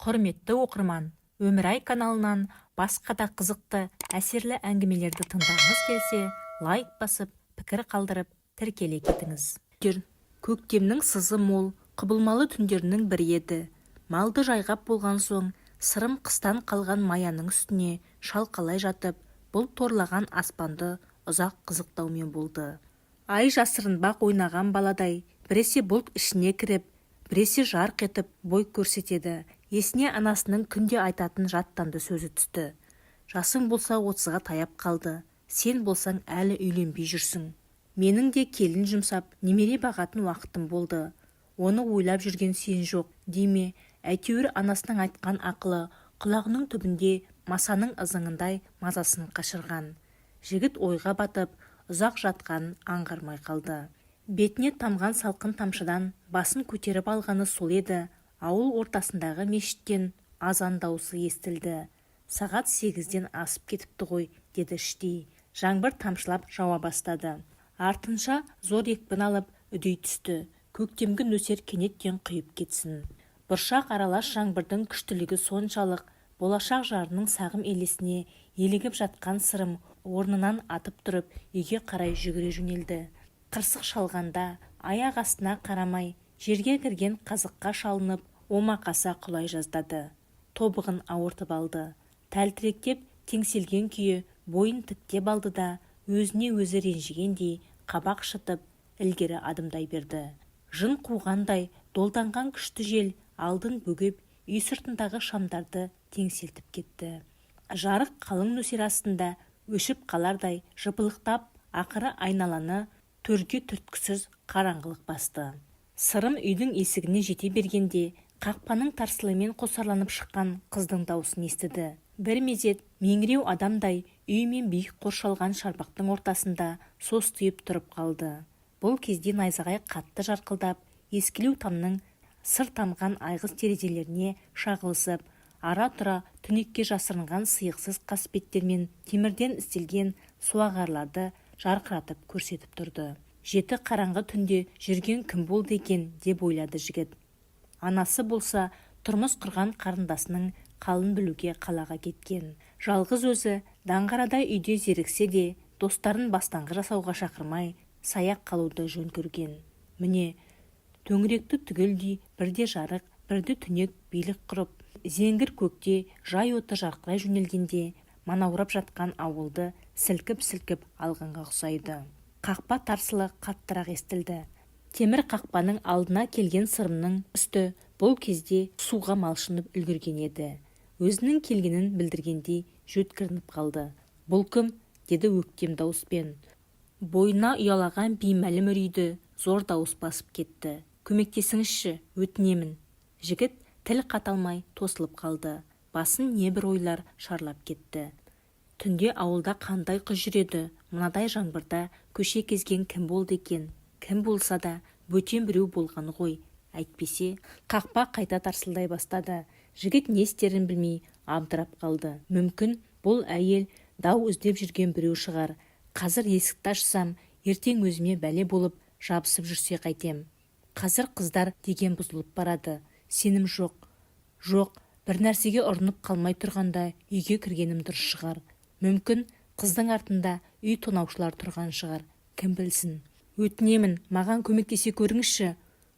Құрметті оқырман, Өмірай каналынан басқа да қызықты, әсерлі әңгімелерді тыңдағыңыз келсе, лайк басып, пікір қалдырып, тіркеле кетіңіз. Көктемнің сызы мол, құбылмалы түндерінің бірі еді. Малды жайғап болған соң, Сырым қыстан қалған маяның үстіне шалқалай жатып, бұлт торлаған аспанды ұзақ қызықтаумен болды. Ай жасырынбақ ойнаған баладай біресе бұлт ішіне кіріп, біресе жарқ етіп бой көрсетеді. Есіне анасының күнде айтатын жаттанды сөзі түсті: «Жасың болса 30-ға таяп қалды, сен болсаң әлі үйленбей жүрсің. Менің де келін жұмсап, немере бағатын уақытым болды. Оны ойлап жүрген сен жоқ», – дей ме, әйтеуір анасының айтқан ақылы құлағының түбінде масаның ызыңындай мазасын қашырған. Жігіт ойға батып, ұзақ жатқанын аңғармай қалды. Бетіне тамған салқын тамшыдан басын көтеріп алғаны сол еді, ауыл ортасындағы мешіттен азан даусы естілді. «Сағат 8-ден асып кетіпті ғой», – деді іштей. Жаңбыр тамшылап жауа бастады. Артынша зор екпін алып, үдей түсті. Көктемгі нөсер кенеттен құйып кетсін. Бұршақ аралас жаңбырдың күштілігі соншалық, болашақ жарының сағым елесіне елігіп жатқан Сырым орнынан атып тұрып, үйге қарай жүгіре жөнелді. Қырсық шалғанда аяқ астына қарамай, жерге кірген қазыққа шалынып, омақаса құлай жаздады. Тобығын ауыртып алды. Тәлтіректеп теңселген күйі бойын тіктеп алды да, өзіне өзі ренжігендей қабақ шытып, ілгері адымдай берді. Жын қуғандай долданған күшті жел алдын бөгеп, үй сыртындағы шамдарды теңселтіп кетті. Жарық қалың нөсер астында өшіп қалардай жыпылықтап, ақыры айналаны төрге түрткісіз қараңғылық басты. Сырым үйдің есігіне жете бергенде қақпаның тарсылымен қосарланып шыққан қыздың даусын естіді. Бір мезет меңіреу адамдай үй мен биік қоршалған шарбақтың ортасында состиып тұрып қалды. Бұл кезде найзағай қатты жарқылдап, ескілеу тамның сыр тамған айғыз терезелеріне шағылысып, ара-тұра түнекке жасырынған сиықсыз қасбеттер мен темірден істелген суағарларды жарқыратып көрсетіп тұрды. Жеті қараңғы түнде жүрген кім болды екен, деп ойлады жігіт. Анасы болса, тұрмыс құрған қарындасының қалын білуге қалаға кеткен. Жалғыз өзі даңғарадай үйде зеріксе де, достарын бастаңғы жасауға шақырмай, саяқ қалуды жөн көрген. Міне, төңіректі түгелдей бірде жарық, бірде түнек билік құрып, зеңгір көкте жай оты жарқырай жөнелгенде манаурап жатқан ауылды сілкіп-сілкіп алғанға ұқсайды. Қақпа тарсылы қаттырақ естілді. Темір қақпаның алдына келген Сырымның үсті бұл кезде суға малшынып үлгерген еді. Өзінің келгенін білдіргендей жөткірініп қалды. «Бұл кім?» – деді өктем дауыспен. Бойына ұялаған беймәлім үрейді зор дауыс басып кетті. «Көмектесіңізші, өтінемін!» Жігіт тіл қата алмай тосылып қалды. Басын небір ойлар шарлап кетті. Түнде ауылда қандай қыз жүреді? Мынадай жаңбырда көше кезген кім болды екен? Кім болса да, бөтен біреу болғаны ғой, әйтпесе. Қақпа қайта тарсылдай бастады. Жігіт не істерін білмей абдырап қалды. Мүмкін, бұл әйел дау іздеп жүрген біреу шығар. Қазір есікті ашсам, ертең өзіме бәле болып жабысып жүрсе қайтем? Қазір қыздар деген бұзылып барады, сенім жоқ. Жоқ, бір нәрсеге ұрынып қалмай тұрғанда үйге кіргенім дұрыс шығар. Мүмкін, қыздың артында үй тонаушылар тұрған шығар, кім білсін. «Өтінемін, маған көмектесе көріңізші!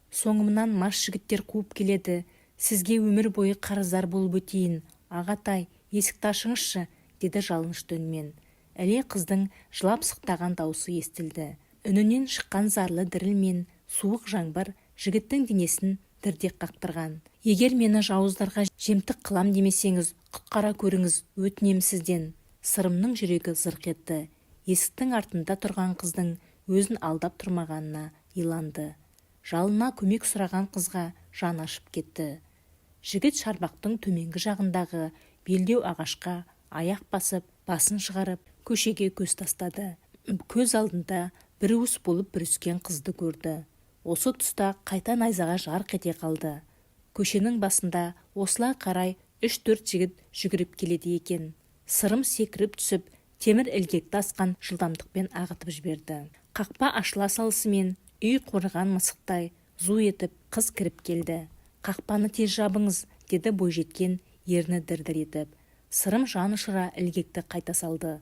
Соңымнан мас жігіттер қуып келеді. Сізге өмір бойы қарыздар болып өтейін, ағатай, есікті ашыңызшы!» – деді жалынышты үнмен. Іле қыздың жылап-сықтаған даусы естілді. Үнінен шыққан зарлы діріл мен суық жаңбыр жігіттің денесін дірдек қақтырған. «Егер мені жауыздарға жемтік қылам демесеңіз, құтқара көріңіз, өтінем сізден!» Сырымның жүрегі зырқ етті. Есіктің артында тұрған қыздың өзін алдап тұрмағанына иланды. Жалына көмек сұраған қызға жаны ашып кетті. Жігіт шарбақтың төменгі жағындағы белдеу ағашқа аяқ басып, басын шығарып, көшеге көз тастады. Көз алдында бір уыс болып бүріскен қызды көрді. Осы тұста қайта найзағай жарқ ете қалды. Көшенің басында осылай қарай үш-төрт жігіт жүгіріп келеді екен. Сырым секіріп түсіп, темір ілгекті асқан жылдамдықпен ағытып жіберді. Қақпа ашыла салысымен үй қорыған мысықтай зу етіп қыз кіріп келді. Қақпаны тез жабыңыз, деді бойжеткен ерні дір-дір етіп. Сырым жанұшыра ілгекті қайта салды.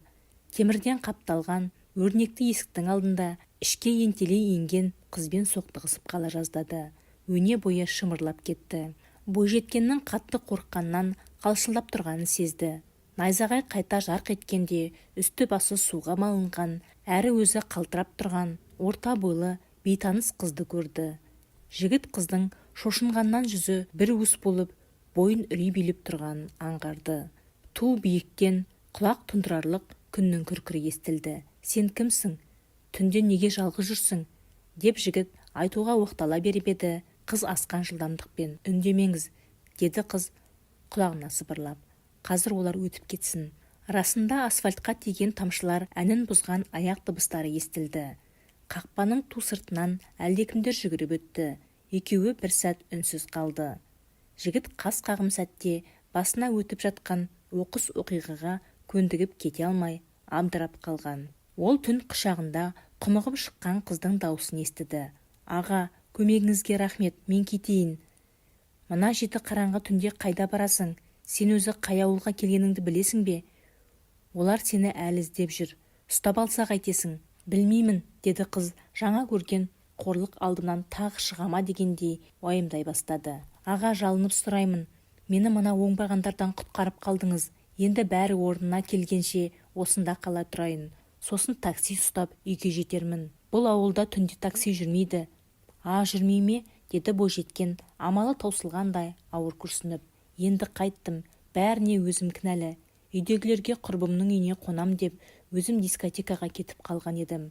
Темірден қапталған өрнекті есіктің алдында ішке ентелей енген қызбен соқтығысып қала жаздады. Өне бойы шымырлап кетті. Бойжеткеннің қатты қорыққаннан қалшылдап тұрғанын сезді. Найзағай қайта жарқ еткенде үсті-басы суға малынған, әрі өзі қалтырап тұрған орта бойлы бейтаныс қызды көрді. Жігіт қыздың шошынғаннан жүзі бір уыс болып, бойын үрей билеп тұрғанын аңғарды. Ту биіктен құлақ тұндырарлық күннің күркірі естілді. Сен кімсің? Түнде неге жалғыз жүрсің? Деп жігіт айтуға оқтала беріп еді, қыз асқан жылдамдықпен: «Үндемеңіз», – деді қыз құлағына сыбырлап. «Қазір олар өтіп кетсін». Расында, асфальтқа тиген тамшылар әнін бұзған аяқ дыбыстары естілді. Қақпаның ту сыртынан әлдекімдер жүгіріп өтті. Екеуі бір сәт үнсіз қалды. Жігіт қас қағым сәтте басына өтіп жатқан оқыс оқиғаға көндігіп кете алмай абдырап қалған. Ол түн құшағында құмығып шыққан қыздың даусын естіді: «Аға, көмегіңізге рахмет, мен кетейін». «Мына жеті қараңғы түнде қайда барасың? Сен өзі қай ауылға келгеніңді білесің бе? Олар сені әлі іздеп жүр. Ұстап алса қайтесің?» «Білмеймін», – деді қыз. Жаңа көрген қорлық алдымнан тағы шыға ма дегендей уайымдай бастады. «Аға, жалынып сұраймын, мені мына оңбағандардан құтқарып қалдыңыз. Енді бәрі орнына келгенше осында қала тұрайын. Сосын такси ұстап үйге жетермін». «Бұл ауылда түнде такси жүрмейді». «А, жүрмей ме?» – деді бойжеткен амалы таусылғандай ауыр күрсініп. «Енді қайттім? Бәріне өзім кінәлі. Үйдегілерге құрбымның үйіне қонам деп, өзім дискотекаға кетіп қалған едім.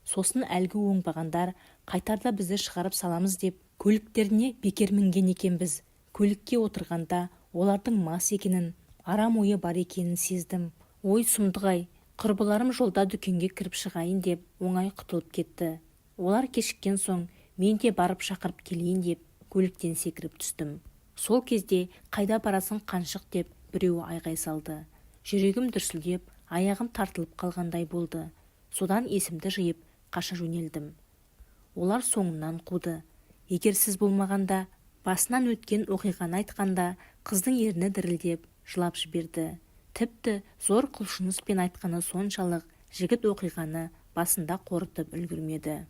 Сосын әлгі оңбағандар қайтарда бізді шығарып саламыз деп, көліктеріне бекер мінген екенбіз. Көлікке отырғанда олардың мас екенін, арам ойы бар екенін сездім. Ой, сұмдық-ай! Құрбыларым жолда дүкенге кіріп шығайын деп оңай құтылып кетті. Олар кешіккен соң, мен де барып шақырып келейін деп көліктен секіріп түстім. Сол кезде «Қайда барасың, қаншық?» деп біреуі айғай салды. Жүрегім дүрсілдеп, аяғым тартылып қалғандай болды. Содан есімді жиып, қаша жөнелдім. Олар соңымнан қуды. Егер сіз болмағанда». Басынан өткен оқиғаны айтқанда қыздың ерні дірілдеп, жылап жіберді. Тіпті зор құлшыныспен айтқаны соншалық, жігіт оқиғаны басында қорытып үлгермеді.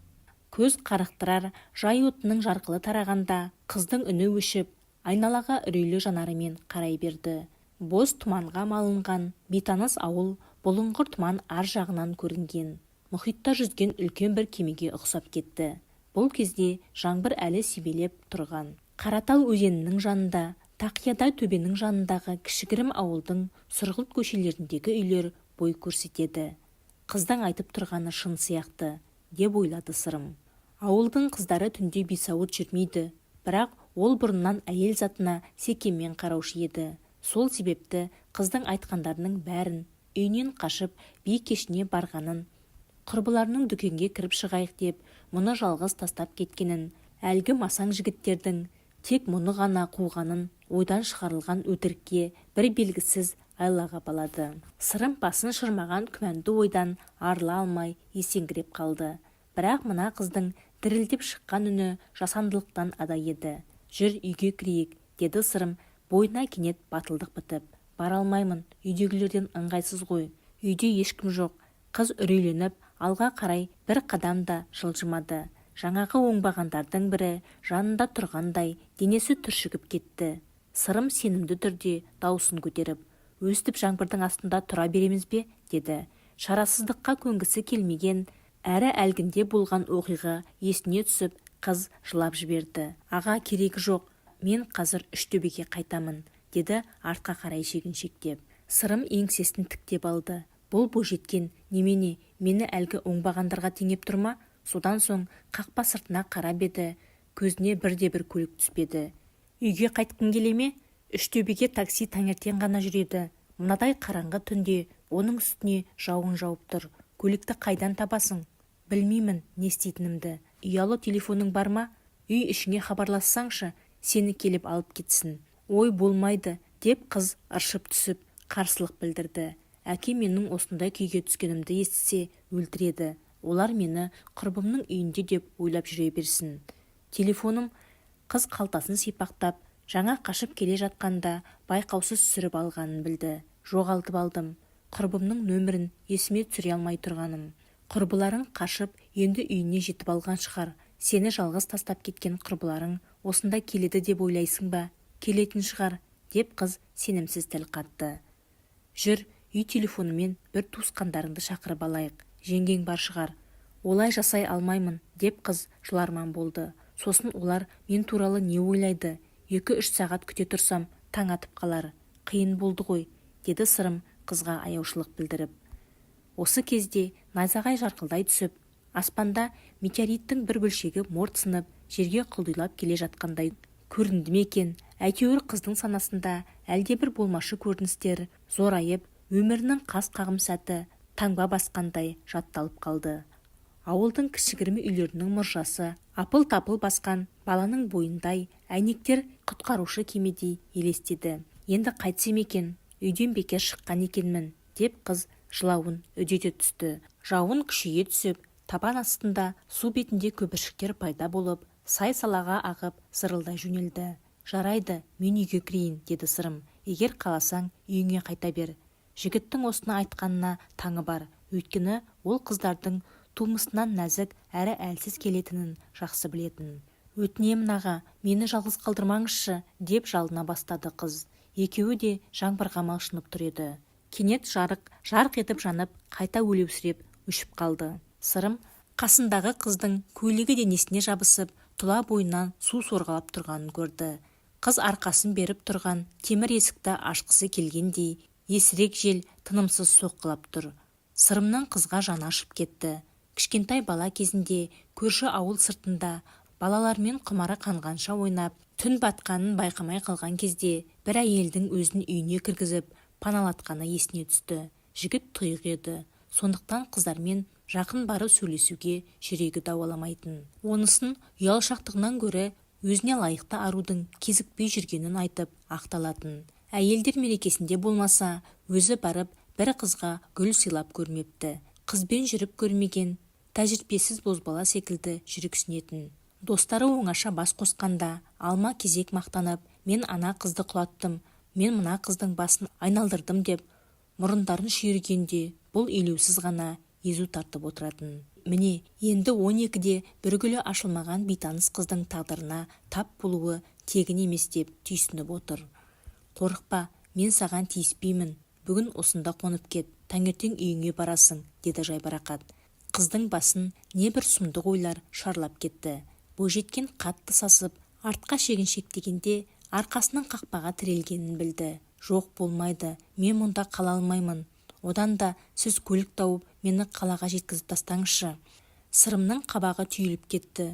Көз қарықтырар жай отының жарқылы тарағанда қыздың үні өшіп, айналаға үрейлі жанарымен қарай берді. Боз тұманға малынған бейтаныс ауыл бұлыңғыр тұман ар жағынан көрінген мұхитта жүзген үлкен бір кемеге ұқсап кетті. Бұл кезде жаңбыр әлі себелеп тұрған. Қаратал өзенінің жанында, тақиядай төбенің жанындағы кішігірім ауылдың сұрғылт көшелеріндегі үйлер бой көрсетеді. Қыздың айтып тұрғаны шын сияқты, деп ойлады Сырым. Ауылдың қыздары түнде бейсауыт жүрмейді. Бірақ ол бұрыннан әйел затына секеммен қараушы еді. Сол себепті қыздың айтқандарының бәрін, үйінен қашып би кешіне барғанын, құрбыларының дүкенге кіріп шығайық деп мұны жалғыз тастап кеткенін, әлгі масаң жігіттердің тек мұны ғана қуғанын ойдан шығарылған өтірікке, бір белгісіз айлаға балады. Сырым басын шырмаған күмәнді ойдан арыла алмай есеңгіреп қалды. Бірақ мына қыздың дірілдеп шыққан үні жасандылықтан ада еді. «Жүр, үйге кірейік», – деді Сырым бойына кенет батылдық бітіп. «Бара алмаймын, үйдегілерден ыңғайсыз ғой. Үйде ешкім жоқ». Қыз үрейленіп алға қарай бір қадам да жылжымады. Жаңағы оңбағандардың бірі жанында тұрғандай денесі түршігіп кетті. Сырым сенімді түрде даусын көтеріп: «Өстіп жаңбырдың астында тұра береміз бе?» – деді. Шарасыздыққа көнгісі келмеген, әрі әлгінде болған оқиға есіне түсіп, қыз жылап жіберді. «Аға, керегі жоқ, мен қазір Үштөбеге қайтамын», – деді артқа қарай шегіншектеп. Сырым еңсесін тіктеп алды. Бұл бойжеткен немене, мені әлгі оңбағандарға теңеп тұр ма? Содан соң қақпа сыртына қарап еді, көзіне бірде-бір көлік түспеді. «Үйге қайтқың келе ме? Үштөбеге такси таңертең ғана жүреді. Мынадай қараңғы түнде, оның үстіне жауын жауып тұр, көлікті қайдан табасың?» «Білмеймін не істейтінімді». «Ұялы телефоның бар ма? Үй ішіңе хабарлассаңшы, сені келіп алып кетсін». «Ой, болмайды», – деп қыз ыршып түсіп қарсылық білдірді. «Әкем менің осындай күйге түскенімді естісе, өлтіреді. Олар мені құрбымның үйінде деп ойлап жүре берсін. Телефоным». Қыз қалтасын сипақтап Жаңа қашып келе жатқанда байқаусыз түсіріп алғанын білді. Жоғалтып алдым. Құрбымның нөмірін есіме түсіре алмай тұрғаным. Құрбыларың қашып, енді үйіне жетіп алған шығар. Сені жалғыз тастап кеткен құрбыларың осында келеді деп ойлайсың ба? Келетін шығар, деп қыз сенімсіз тіл қатты. Жүр, үй телефонымен бір туысқандарыңды шақырып алайық. Жеңгең бар шығар. Олай жасай алмаймын, деп қыз жыларман болды. Сосын олар мен туралы не ойлайды? 2-3 сағат күте тұрсам, таң атып қалар. Қиын болды ғой, деді Сырым қызға аяушылық білдіріп. Осы кезде найзағай жарқылдай түсіп, аспанда метеориттің бір бөлшегі морт сынып, жерге құлдилап келе жатқандай көрінді ме екен, әйтеуір қыздың санасында әлдебір болмашы көріністер зорайып, өмірінің қас-қағым сәті таңба басқандай жатталып қалды. Ауылдың кішігірім үйлерінің мұржасы апыл-тапыл басқан баланың бойындай, әйнектер құтқарушы кемедей елестеді. Енді қайтсем екен, үйден бекер шыққан екенмін, деп қыз жылауын үдете түсті. Жауын күшейе түсіп, табан астында су бетінде көпіршіктер пайда болып, сай-салаға ағып зырылдай жөнелді. Жарайды, мен үйге кірейін, деді Сырым. Егер қаласаң, үйіңе қайта бер. Жігіттің осыны айтқанына таңы бар. Өйткені ол қыздардың тумысынан нәзік әрі әлсіз келетінін жақсы білетін. Өтінемін, аға, мені жалғыз қалдырмаңызшы, деп жалына бастады қыз. Екеуі де жаңбырға малшынып тұр еді. Кенет жарық жарқ етіп жанып, қайта өлеусіреп өшіп қалды. Сырым қасындағы қыздың көйлегі денесіне жабысып, тұла бойынан су сорғалап тұрғанын көрді. Қыз арқасын беріп тұрған темір есікті ашқысы келгендей, есірік жел тынымсыз соққылап тұр. Сырымның қызға жаны ашып кетті. Кішкентай бала кезінде көрші ауыл сыртында балалармен құмары қанғанша ойнап, түн батқанын байқамай қалған кезде бір әйелдің өзін үйіне кіргізіп, паналатқаны есіне түсті. Жігіт тұйық еді. Сондықтан қыздармен жақын барып сөйлесуге жүрегі дауаламайтын. Онысын ұялшақтығынан гөрі өзіне лайықты арудың кезікпей жүргенін айтып ақталатын. Әйелдер мерекесінде болмаса, өзі барып бір қызға гүл сыйлап көрмепті. Қызбен жүріп көрмеген, тәжірибесіз бозбала секілді жүрексінетін. Достары оңаша бас қосқанда алма кезек мақтанып, мен ана қызды құлаттым, мен мына қыздың басын айналдырдым деп мұрындарын шүйіргенде бұл елеусіз ғана езу тартып отыратын. Міне, енді 12-де бір гүлі ашылмаған бейтаныс қыздың тағдырына тап болуы тегін емес деп түйсініп отыр. Қорықпа, мен саған тиіспеймін. Бүгін осында қонып кет, таңертең үйіңе барасың, деді жайбарақат. Қыздың басын небір сұмдық ойлар шарлап кетті. Бойжеткен қатты сасып, артқа шегіншектегенде арқасының қақпаға тірелгенін білді. Жоқ, болмайды, мен мұнда қала алмаймын. Одан да сіз көлік тауып, мені қалаға жеткізіп тастаңызшы. Сырымның қабағы түйіліп кетті.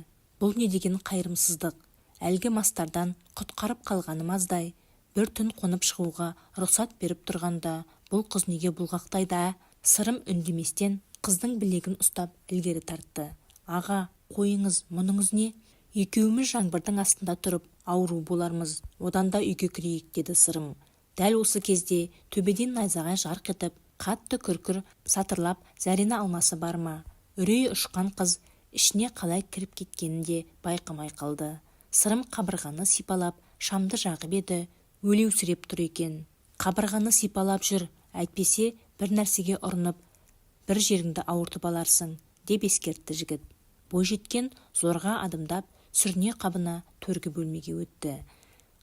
Бұл не деген қайырымсыздық? Әлгі мастардан құтқарып қалғаным аздай, бір түн қонып шығуға рұқсат беріп тұрғанда бұл қыз неге бұлғақтайды, ә? Сырым үндеместен қыздың білегін ұстап ілгері тартты. Аға, қойыңыз, мұныңыз не? Екеуміз жаңбырдың астында тұрып ауру болармыз. Одан да үйге кірейік, деді Сырым. Дәл осы кезде төбеден найзағай жарқ етіп, қатты күркір сатырлап зәрені алмасы бар ма? Үрейі ұшқан қыз ішіне қалай кіріп кеткенін де байқамай қалды. Сырым қабырғаны сипалап, шамды жағып еді, өлеусіреп тұр екен. Қабырғаны сипалап жүр, әйтпесе бір нәрсеге ұрынып, бір жеріңді ауыртып аларсың, деп ескертті жігіт. Бойжеткен зорға адымдап, сүріне қабына төргі бөлмеге өтті.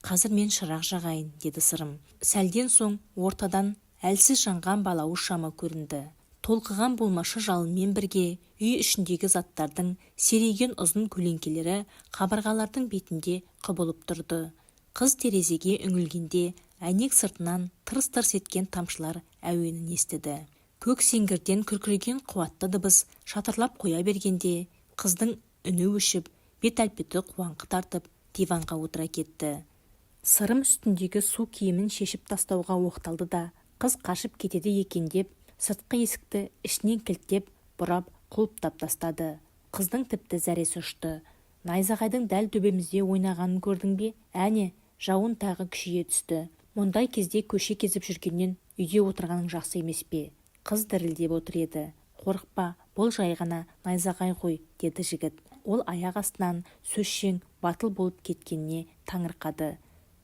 Қазір мен шырақ жағайын, деді Сырым. Сәлден соң ортадан әлсіз жанған балауыз шамы көрінді. Толқыған болмашы жалынмен бірге үй ішіндегі заттардың серейген ұзын көлеңкелері қабырғалардың бетінде құбылып тұрды. Қыз терезеге үңілгенде әйнек сыртынан тырс-тырс еткен тамшылар әуенін естіді. Көк сеңгірден күркіреген қуатты дыбыс шатырлап қоя бергенде қыздың үні өшіп, бет әлпеті қуаңқы тартып, диванға отыра кетті. Сырым үстіндегі су киімін шешіп тастауға оқталды да, қыз қашып кетеді екен деп, сыртқы есікті ішінен кілттеп, бұрап, құлыптап тастады. Қыздың тіпті зәресі ұшты. Найзағайдың дәл төбемізде ойнағанын көрдің бе? Әне, жауын тағы күшейе түсті. Мұндай кезде көше кезіп жүргеннен үйде отырғаның жақсы емес пе? Қыз дірілдеп отыр еді. Қорықпа, бұл жай ғана найзағай ғой, деді жігіт. Ол аяқ астынан сөзшең, батыл болып кеткеніне таңырқады.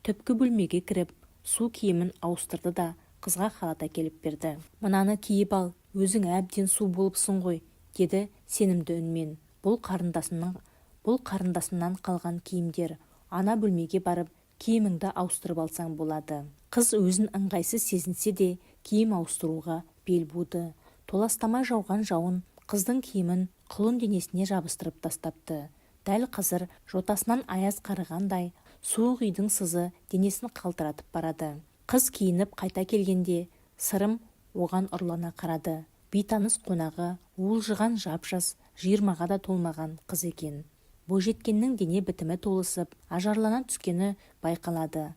Түпкі бөлмеге кіріп, су киімін ауыстырды да қызға халат әкеліп берді. «Мынаны киіп ал, өзің әбден су болыпсың ғой», – деді сенімді үнмен. Бұл қарындасымнан қалған киімдер. Ана бөлмеге барып, киіміңді ауыстырып алсаң болады». Қыз өзін ыңғайсыз сезінсе де, киім ауыстыруға бел буды. Толастамай жауған жауын қыздың киімін құлын денесіне жабыстырып тастапты. Дәл қазір жотасынан аяз қарығандай, суық үйдің сызы денесін қалтыратып барады. Қыз киініп қайта келгенде, Сырым оған ұрлана қарады. Бейтаныс қонағы уылжыған жап-жас, 20-ға да толмаған қыз екен. Бойжеткеннің дене бітімі толысып, ажарлана түскені байқалады.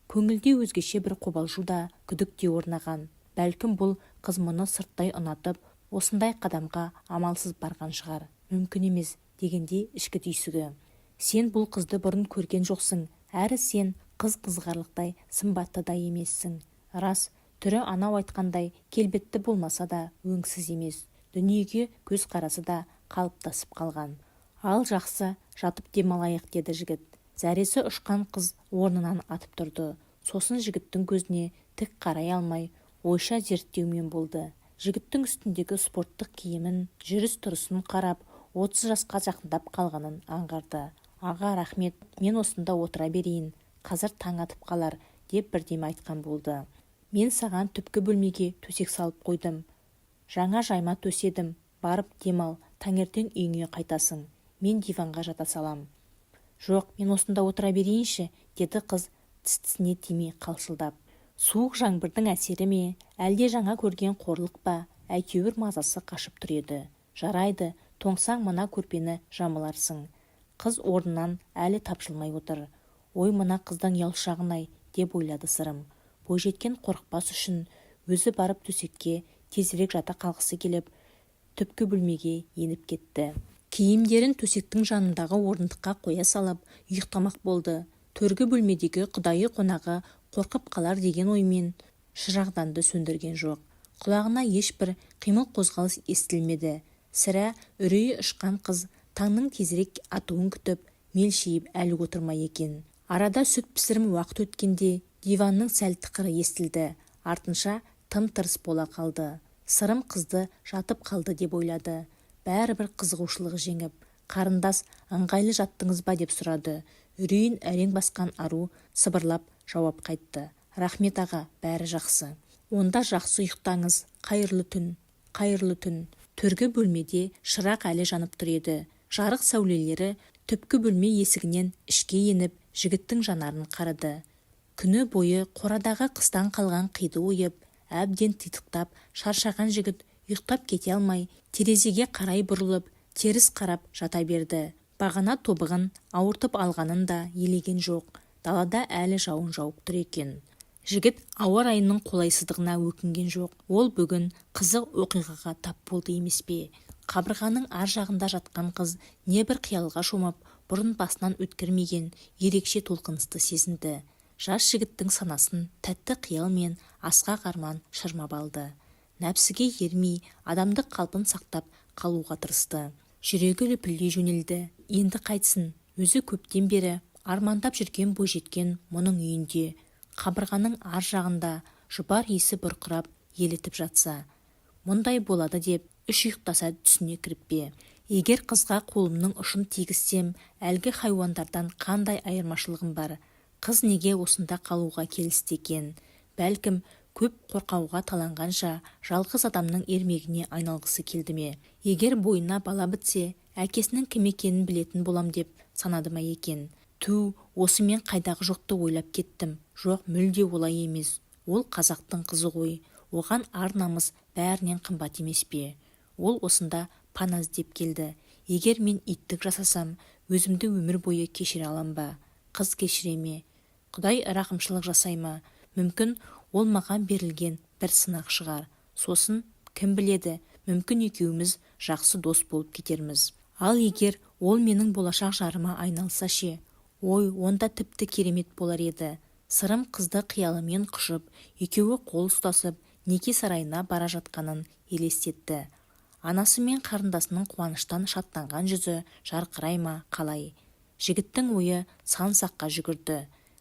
Көңілде өзгеше бір қобалжу да, күдік те орнаған. Бәлкім, бұл қыз мұны сырттай ұнатып, осындай қадамға амалсыз барған шығар. Мүмкін емес дегендей ішкі түйсігі. Сен бұл қызды бұрын көрген жоқсың, әрі сен қыз қызығарлықтай сымбатты да емессің. Рас, түрі анау айтқандай келбетті болмаса да, өңсіз емес. Дүниеге көзқарасы да қалыптасып қалған. «Ал, жақсы, жатып демалайық», – деді жігіт. Зәресі ұшқан қыз орнынан атып тұрды. Сосын жігіттің көзіне тік қарай алмай, ойша зерттеумен болды. Жігіттің үстіндегі спорттық киімін, жүріс-тұрысын қарап, 30 жасқа жақындап қалғанын аңғарды. «Аға, рахмет, мен осында отыра берейін, қазір таң атып қалар», – деп бірдеме айтқан болды. «Мен саған түпкі бөлмеге төсек салып қойдым. Жаңа жайма төседім. Барып дем ал, таңертең үйіңе қайтасың. Мен диванға жата салам». «Жоқ, мен осында отыра берейінші», – деді қыз тіс-тісіне тимей қалшылдап. Суық жаңбырдың әсері ме, әлде жаңа көрген қорлық па, әйтеуір мазасы қашып тұр еді. «Жарайды, тоңсаң, мына көрпені жамыларсың». Қыз орнынан әлі тапжылмай отыр. «Ой, мына қыздың ұялшағын-ай», – деп ойлады Сырым. Бойжеткен қорықпас үшін өзі барып төсекке тезірек жата қалғысы келіп, түпкі бөлмеге еніп кетті. Киімдерін төсектің жанындағы орындыққа қоя салып, ұйықтамақ болды. Төргі бөлмедегі құдайы қонағы қорқып қалар деген оймен шырағданды сөндірген жоқ. Құлағына ешбір қимыл-қозғалыс естілмеді. Сірә, үрейі ұшқан қыз таңның тезірек атуын күтіп, мелшиіп әлі отыр ма екен? Арада сүт пісірім уақыт өткенде диванның сәл тықыры естілді. Артынша тым-тырыс бола қалды. Сырым қызды жатып қалды деп ойлады. Бәрібір қызығушылығы жеңіп: «Қарындас, ыңғайлы жаттыңыз ба?» – деп сұрады. Үрейін әрең басқан ару сыбырлап жауап қайтты: «Рахмет, аға, бәрі жақсы». «Онда жақсы ұйықтаңыз. Қайырлы түн». «Қайырлы түн». Төргі бөлмеде шырақ әлі жанып тұр еді. Жарық сәулелері түпкі бөлме есігінен ішке еніп, жігіттің жанарын қарыды. Күні бойы қорадағы қыстан қалған қиды ойып, әбден титықтап шаршаған жігіт ұйықтап кете алмай, терезеге қарай бұрылып, теріс қарап жата берді. Бағана тобығын ауыртып алғанын да елеген жоқ. Далада әлі жауын жауып тұр екен. Жігіт ауа райының қолайсыздығына өкінген жоқ. Ол бүгін қызық оқиғаға тап болды емес пе? Қабырғаның ар жағында жатқан қыз небір қиялға шомып, бұрын басынан өткермеген ерекше толқынысты сезінді. Жас жігіттің санасын тәтті қиял мен асқақ арман шырмап алды. Нәпсіге ермей, адамдық қалпын сақтап қалуға тырысты. Жүрегі лүпілдей жөнелді. Енді қайтсін, өзі көптен бері армандап жүрген бойжеткен мұның үйінде, қабырғаның ар жағында жұпар иісі бұрқырап елітіп жатса. Мұндай болады деп үш ұйықтаса түсіне кіріп пе? Егер қызға қолымның ұшын тигізсем, әлгі хайуандардан қандай айырмашылығым бар? Қыз неге осында қалуға келісті екен? Бәлкім, көп қорқауға таланғанша, жалғыз адамның ермегіне айналғысы келді ме? Егер бойына бала бітсе, әкесінің кім екенін білетін болам деп санады ма екен? Түу, осы мен қайдағы жоқты ойлап кеттім. Жоқ, мүлде олай емес. Ол қазақтың қызы ғой. Оған ар-намыс бәрінен қымбат емес пе? Ол осында пана іздеп келді. Егер мен иттік жасасам, өзімді өмір бойы кешіре алам ба? Қыз кешіре ме? Құдай рақымшылық жасай ма? Мүмкін, ол маған берілген бір сынақ шығар. Сосын, кім біледі, мүмкін, екеуміз жақсы дос болып кетерміз. Ал егер ол менің болашақ жарыма айналса ше? Ой, онда тіпті керемет болар еді. Сырым қызды қиялымен құшып, екеуі қол ұстасып, неке сарайына бара жатқанын елестетті. Анасы мен қарындасының қуаныштан шаттанған жүзі жарқырай ма, қалай? Жігіттің ойы сан саққа жүгірді.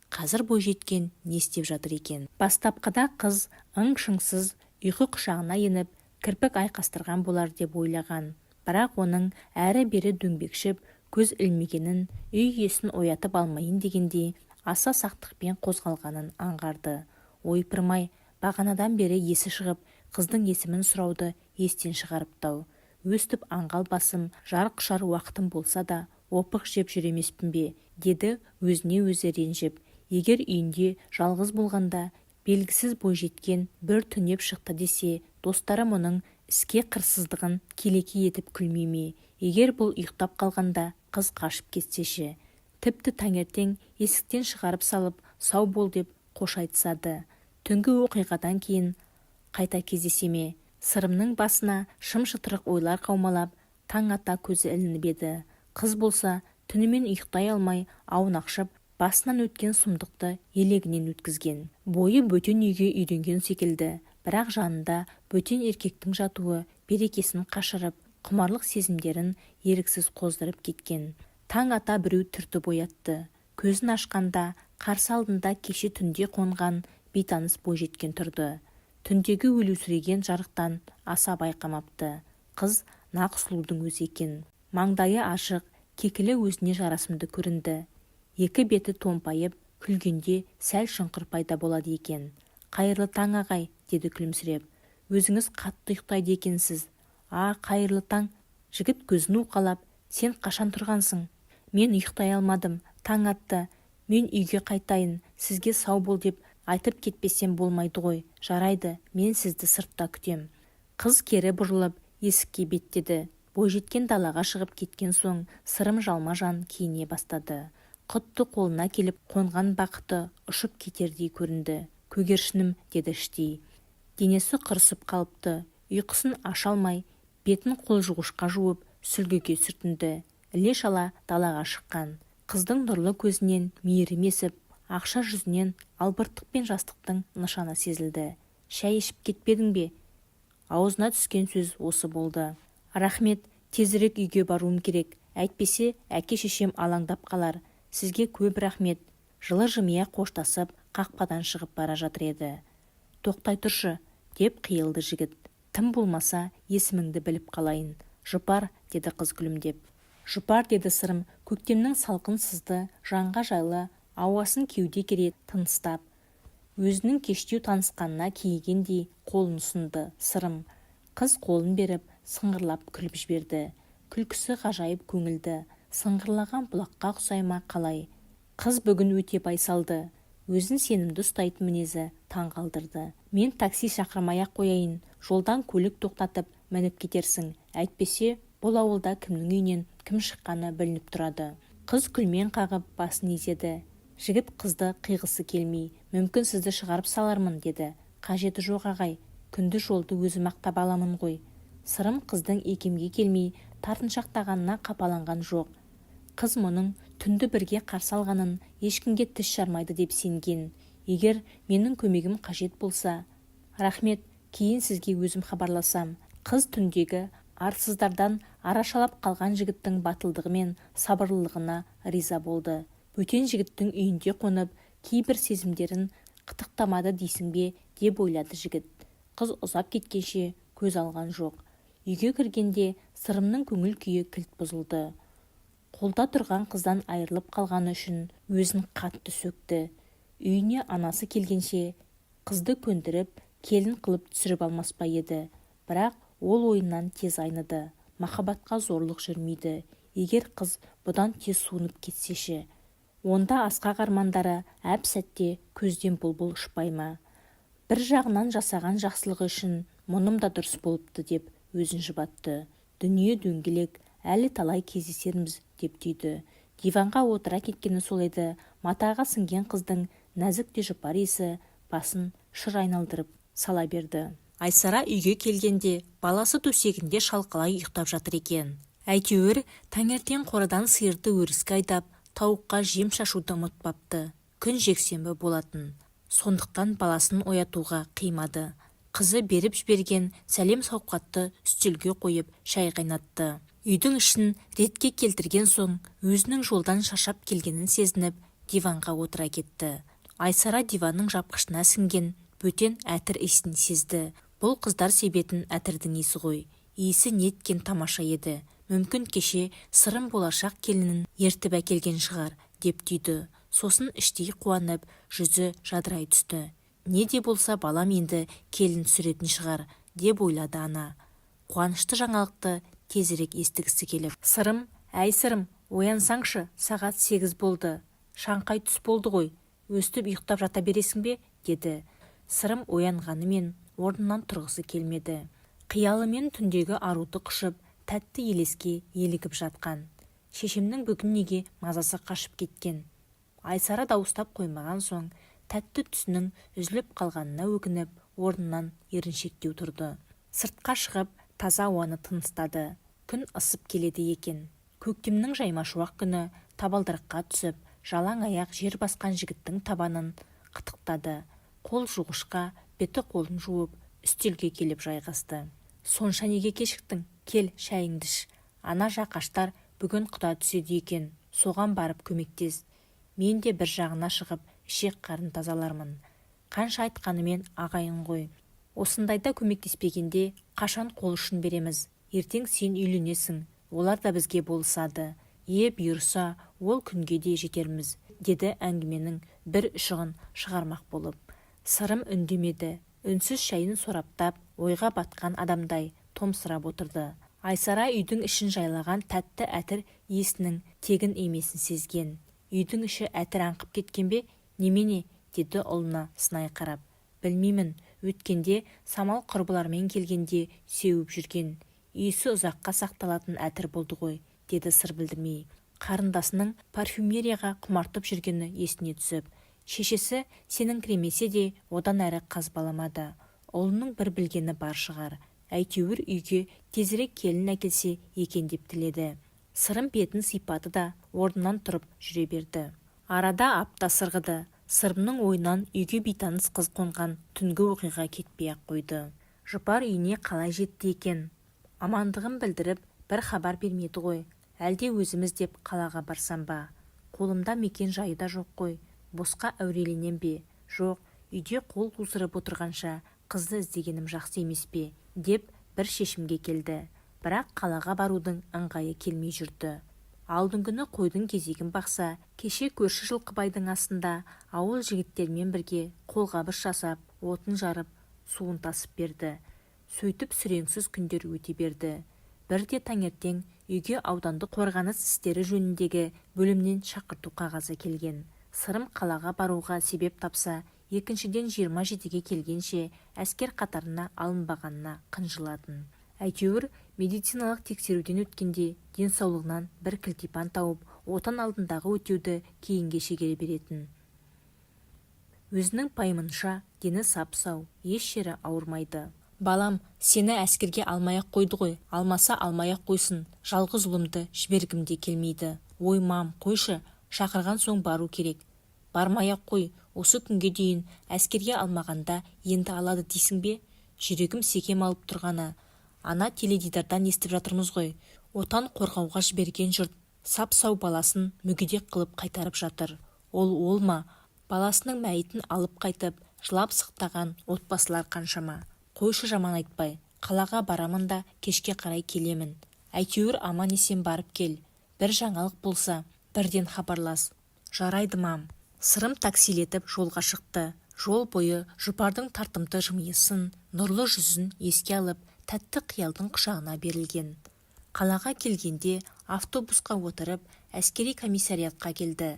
Қазір бойжеткен не істеп жатыр екен? Бастапқыда қыз ың-шыңсыз ұйқы құшағына еніп, кірпік айқастырған болар деп ойлаған. Бірақ оның әрі-бері дөңбекшіп, көз ілмегенін, үй иесін оятып алмайын дегендей, аса сақтықпен қозғалғанын аңғарды. Ойпырмай, бағанадан бері есі шығып, қыздың есімін сұрауды естен шығарыпты-ау. Өстіп аңғал басым жар құшар уақытым болса да, опық жеп жүр емеспін бе, деді өзіне-өзі ренжіп. Егер үйінде жалғыз болғанда белгісіз бойжеткен бір түнеп шықты десе, достары мұның іске қырсыздығын келеке етіп күлмей ме? Егер бұл ұйықтап қалғанда қыз қашып кетсе ше? Тіпті таңертең есіктен шығарып салып, сау бол деп қош айтысады. Түнгі оқиғадан кейін қайта кездесе ме? Сырымның басына шым-шытырық ойлар қаумалап, таң ата көзі ілініп еді. Қыз болса, түнімен ұйықтай алмай, аунақшып, басынан өткен сұмдықты елегінен өткізген. Бойы бөтен үйге үйренген секілді, бірақ жанында бөтен еркектің жатуы берекесін қашырып, құмарлық сезімдерін еріксіз қоздырып кеткен. Таң ата біреу түртіп оятты. Көзін ашқанда қарсы алдында кеше түнде қонған бейтаныс бойжеткен тұрды. Түндегі өлеусіреген жарықтан аса байқамапты. Қыз нақ сұлудың өзі екен. Маңдайы ашық, кекілі өзіне жарасымды көрінді. Екі беті томпайып, күлгенде сәл шұңқыр пайда болады екен. «Қайырлы таң, ағай», деді күлімсіреп. «Өзіңіз қатты ұйықтайды екенсіз». «А, қайырлы таң». Жігіт көзін уқалап, «Сен қашан тұрғансың?» «Мен ұйықтай алмадым, таң атты. Мен үйге қайтайын, сізге сау бол деп айтып кетпесем болмайды ғой». «Жарайды, мен сізді сыртта күтем». Қыз кері бұрылып, есікке беттеді. Бойжеткен далаға шығып кеткен соң Сырым жалма-жан киіне бастады. Құтты қолына келіп қонған бақыты ұшып кетердей көрінді. «Көгершінім», деді іштей. Денесі құрысып қалыпты. Ұйқысын аша алмай, бетін қолжуғышқа жуып, сүлгіге сүртінді. Іле-шала далаға шыққан. Қыздың нұрлы көзінен мейірім есіп, ақша жүзінен албырттық пен жастықтың нышаны сезілді. «Шай ішіп кетпедің бе?» Аузына түскен сөз осы болды. «Рахмет, тезірек үйге баруым керек, әйтпесе әке-шешем алаңдап қалар. Сізге көп рахмет». Жылы жымия қоштасып, қақпадан шығып бара жатыр еді. «Тоқтай тұршы», деп қиылды жігіт. «Тым болмаса есіміңді біліп қалайын». «Жұпар», деді қыз күлімдеп. «Жұпар», деді Сырым көктемнің салқын сызды, жанға жайлы ауасын кеуде кере тыныстап. Өзінің кештеу танысқанына кейігендей қолын ұсынды Сырым. Қыз қолын беріп, сыңғырлап күліп жіберді. Күлкісі ғажайып көңілді, сыңғырлаған бұлаққа ұқсай ма, қалай? Қыз бүгін өте байсалды. Өзін сенімді ұстайтын мінезі таң қалдырды. «Мен такси шақырмай-ақ қояйын, жолдан көлік тоқтатып мініп кетерсің. Әйтпесе бұл ауылда кімнің үйінен кім шыққаны білініп тұрады». Қыз күлмен қағып, басын изеді. Жігіт қызды қиғысы келмей, «Мүмкін, сізді шығарып салармын», деді. «Қажеті жоқ, ағай, күндіз жолды өзім-ақ таба аламын ғой». Сырым қыздың икемге келмей, тартыншақтағанына қапаланған жоқ. Қыз мұның түнді бірге қарсы алғанын ешкімге тіс жармайды деп сенген. «Егер менің көмегім қажет болса...» «Рахмет, кейін сізге өзім хабарласам». Қыз түндегі арсыздардан арашалап қалған жігіттің батылдығы мен сабырлылығына риза болды. Бөтен жігіттің үйінде қонып, кейбір сезімдерін қытықтамады дейсің бе, деп ойлады жігіт. Қыз ұзап кеткенше көз алған жоқ. Үйге кіргенде Сырымның көңіл күйі кілт бұзылды. Қолда тұрған қыздан айырылып қалғаны үшін өзін қатты сөкті. Үйіне анасы келгенше қызды көндіріп, келін қылып түсіріп алмас па еді? Бірақ ол ойынан тез айныды. Махаббатқа зорлық жүрмейді. Егер қыз бұдан тез суынып кетсе ше? Онда асқақ армандары әп-сәтте көзден бұлбұл ұшпай ма? Бір жағынан жасаған жақсылығы үшін мұным да дұрыс болыпты деп өзін жұбатты. Дүние дөңгелек, әлі талай кездесерміз, деп түйді. Диванға отыра кеткені сол еді, матаға сіңген қыздың нәзік те жұпар иісі басын шыр айналдырып сала берді. Айсара үйге келгенде баласы төсегінде шалқалай ұйықтап жатыр екен. Әйтеуір таңертең қорадан сиырды өріске айдап, тауыққа жем шашуды ұмытпапты. Күн жексенбі болатын. Сондықтан баласын оятуға қимады. Қызы беріп жіберген сәлем-сауқатты үстелге қойып, шай қайнатты. Үйдің ішін ретке келтірген соң, өзінің жолдан шаршап келгенін сезініп, Диванға отыра кетті. Айсара диванның жапқышына сіңген бөтен әтір иісін сезді. Бұл қыздар себетін әтірдің иісі ғой. Иісі неткен тамаша еді! Мүмкін, кеше Сырым болашақ келінін ертіп әкелген шығар, деп түйді. Сосын іштей қуанып, жүзі жадырай түсті. Не де болса балам енді келін түсіретін шығар, деп ойлады ана, қуанышты жаңалықты тезірек естігісі келіп. Сырым, әй, Сырым, оянсаңшы, сағат 8 болды. Шаңқай түс болды ғой. Өстіп ұйықтап жата бересің бе? Деді. Сырым оянғанымен, орнынан тұрғысы келмеді. Қиялымен түндегі аруды құшып, тәтті елеске елігіп жатқан. Шешемнің бүгін неге мазасы қашып кеткен? Айсара дауыстап қоймаған соң, тәтті түсінің үзіліп қалғанына өкініп, орнынан еріншектеу тұрды. Сыртқа шығып, таза ауаны тыныстады. Күн ысып келеді екен. Көктемнің жаймашуақ күні табалдырыққа түсіп, жалаң аяқ жер басқан жігіттің табанын қытықтады. Қол жуғышқа беті-қолын жуып, үстелге келіп жайғасты. Сонша неге кешіктің? Кел, шайыңды іш. Ана Жақаштар бүгін құда түседі екен, соған барып көмектес. Мен де бір жағына шығып, ішек-қарын тазалармын. Қанша айтқанымен ағайын ғой. Осындайда көмектеспегенде қашан қол ұшын береміз? Ертең сен үйленесің, олар да бізге болысады. Е, бұйырса, ол күнге де жетерміз, деді әңгіменің бір ұшығын шығармақ болып. Сырым үндемеді. Үнсіз шайын сораптап, ойға батқан адамдай томсырап отырды. Айсара үйдің ішін жайлаған тәтті әтір иісінің тегін емесін сезген. Үйдің іші әтір аңқып кеткен бе, немене? Деді ұлына сынай қарап. Білмеймін, өткенде Самал құрбыларымен келгенде сеуіп жүрген. Иісі ұзаққа сақталатын әтір болды ғой, деді сыр білдірмей. Қарындасының парфюмерияға құмартып жүргені есіне түсіп, шешесі сеніңкіремесе де, одан әрі қазбаламады. Ұлының бір білгені бар шығар. Әйтеуір үйге тезірек келін әкелсе екен деп тіледі. Сырым бетін сипады да, орнынан тұрып жүре берді. Арада апта сырғыды. Сырымның ойынан үйге бейтаныс қыз қонған түнгі оқиға кетпей-ақ қойды. Жұпар үйіне қалай жетті екен? Амандығын білдіріп, бір хабар бермеді ғой. Әлде өзім іздеп қалаға барсам ба? Қолымда мекен жайы да жоқ қой. Босқа әуреленем бе? Жоқ, үйде қол қусырып отырғанша, қызды іздегенім жақсы емес пе, деп бір шешімге келді. Бірақ қалаға барудың ыңғайы келмей жүрді. Алдыңгүні қойдың кезегін бақса, кеше көрші Жылқыбайдың асында ауыл жігіттерімен бірге қолғабыс жасап, отын жарып, суын тасып берді. Сөйтіп сүреңсіз күндер өте берді. Бірде таңертең үйге аудандық қорғаныс істері жөніндегі бөлімнен шақырту қағазы келген. Сырым қалаға баруға себеп тапса, екіншіден, 27-ге келгенше әскер қатарына алынбағанына қынжылатын. Әйтеуір медициналық тексеруден өткенде денсаулығынан бір кілтипан тауып, Отан алдындағы өтеуді кейінге шегере беретін. Өзінің пайымынша, дені сап-сау, еш жері ауырмайды. Балам, сені әскерге алмай-ақ қойды ғой. Алмаса, алмай-ақ қойсын, жалғыз ұлымды жібергім де келмейді. Ой, мам, қойшы, шақырған соң бару керек. Бармай-ақ қой. Осы күнге дейін әскерге алмағанда, енді алады дейсің бе? Жүрегім секем алып тұрғаны. Ана теледидардан естіп жатырмыз ғой. Отан қорғауға жіберген жұрт сап-сау баласын мүгедек қылып қайтарып жатыр. Ол ол ма, баласының мәйітін алып қайтып, жылап-сықтаған отбасылар қаншама? Қойшы, жаман айтпай. Қалаға барамын да, кешке қарай келемін. Әйтеуір аман-есен барып кел. Бір жаңалық болса, бірден хабарлас. Жарайды, мам. Сырым таксилетіп жолға шықты. Жол бойы Жұпардың тартымды жымиысын, нұрлы жүзін еске алып, тәтті қиялдың құшағына берілген. Қалаға келгенде автобусқа отырып, әскери комиссариатқа келді.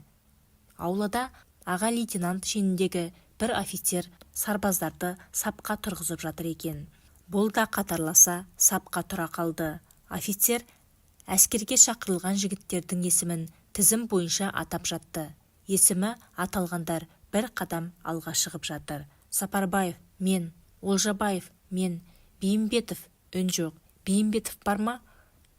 Аулада аға лейтенант шеніндегі бір офицер сарбаздарды сапқа тұрғызып жатыр екен. Бұл да қатарласа сапқа тұра қалды. Офицер әскерге шақырылған жігіттердің есімін тізім бойынша атап жатты. Есімі аталғандар бір қадам алға шығып жатыр. Сапарбаев! Мен! Олжабаев! Мен! Бейімбетов! Үн жоқ. Бейімбетов бар ма?